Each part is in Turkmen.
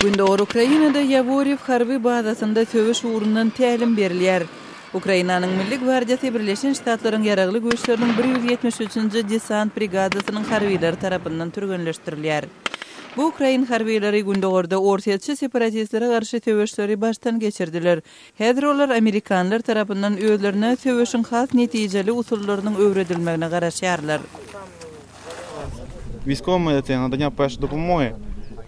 Gündogar Ukrainada Ýaworýew harby bazasynda söweş ugrundan tälim berilýär. Ukrainanyň Milli gwardiýasy Birleşen Ştatlaryň Ýaragly Güýçleriniň 173-nji desant brigadasynyň harbylary tarapyndan türgenleşdirilýär. Bu ukrain harbylary gündogarda orsýetçi separatistlere garşy söweşleri başdan geçirdiler. Häzir olar amerikanlar tarapyndan özlerine söweşiň has netijeli usullarynyň öwredilmegine garaşýarlar. Wýskowa medisina, nadання perşoý dopomogi,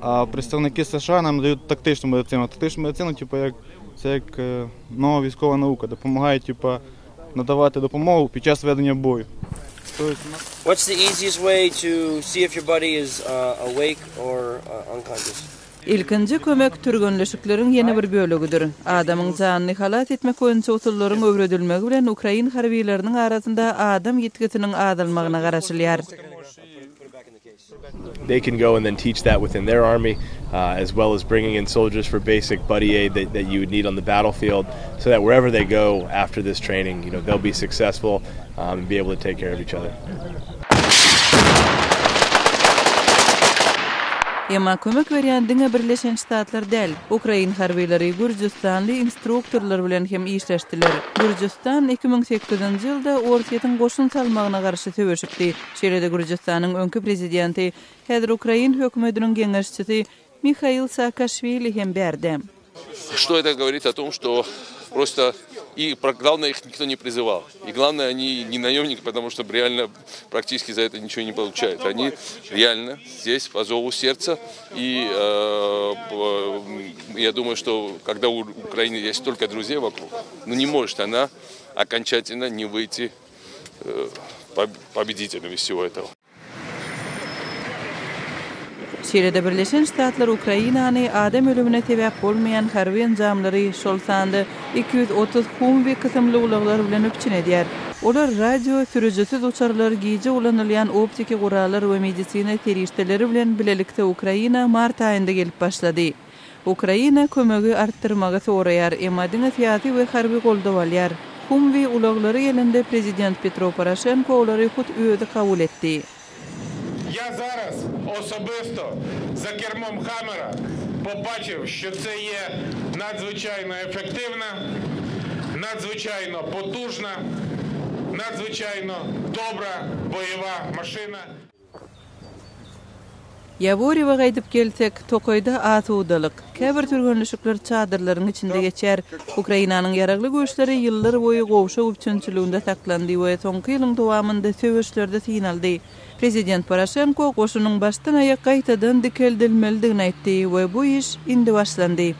a predstavniki США нам дають тактичну медицину. Тактичну медицину, типу, як це як нова військова наука, допомагає, типу, надавати допомогу під час ведення бою. What's the easiest way to see if your buddy is awake or unconscious? Ilkinji kömek türgenleşikleriň ýene bir bölegidir. Adamyň janyny halas etmek boýunça usullaryň öwredilmegi bilen ukrain harbylarynyň arasynda adam ýitgisiniň azalmagyna garaşylýar. They can go and then teach that within their army, as well as bringing in soldiers for basic buddy aid that, that you would need on the battlefield, so that wherever they go after this training, you know, they'll be successful um, and be able to take care of each other. Emma kömek berýän diňe Birleşen Ştatlar däl. Ukrain harbylary gürjüstanly instruktorlar bilen hem işleşdiler. Gürjüstan 2008-nji ýylda Orsýetiň goşun salmagyna garşy söweşipdi. Şeýle-de Gürjüstanyň öňki prezidenti, häzir ukrain hökümetiniň geňeşçisi Mihail Saakaşwili hem bärde. Что это говорит о том, что просто и главное их никто не призывал. И главное они не наемники, потому что реально практически за это ничего не получают. Они реально здесь по зову сердца. И э, я думаю, что когда у Украины есть столько друзей вокруг, ну не может она окончательно не выйти э, победителем из всего этого. Şeýle-de Birleşen Ştatlar Ukrainany adam ölümine sebäp bolmaýan harby enjamlary, şol sanda 230 Humvee kysymly ulaglar bilen üpjün edýär. Olar radio, sürüjisiz uçarlar, gije ulanylýan optiki gurallar we medisina serişdeleri bilen bilelikde Ukraina mart aýynda gelip başlady. Ukraina kömegi artdyrmagy soraýar, emma diňe syýasy we harby goldaw alýar. Humvee ulaglary gelende prezident Petro Poroşenko olary hut özi kabul etdi. Ya zaraz osobisto za kermom Hamera pobaçyw, şo ce ye nadzwyçaýno efektywna, nadzwyçaýno potujna, nadzwyçaýno dobra boýewa maşyna. Ýaworýewe gaýdyp gelsek, tokaýda asudalyk. Käbir türgenleşikler çadyrlaryň içinde geçýär. Ukrainanyň Ýaragly Güýçleri ýyllar boýy gowşak üpjünçiliginde saklandy we soňky ýylyň dowamynda söweşlerde synaldy. Prezident Poroşenko goşunyň başdan-aýak gaýtadan dikeldilmelidigini aýtdy we bu iş indi başlandy.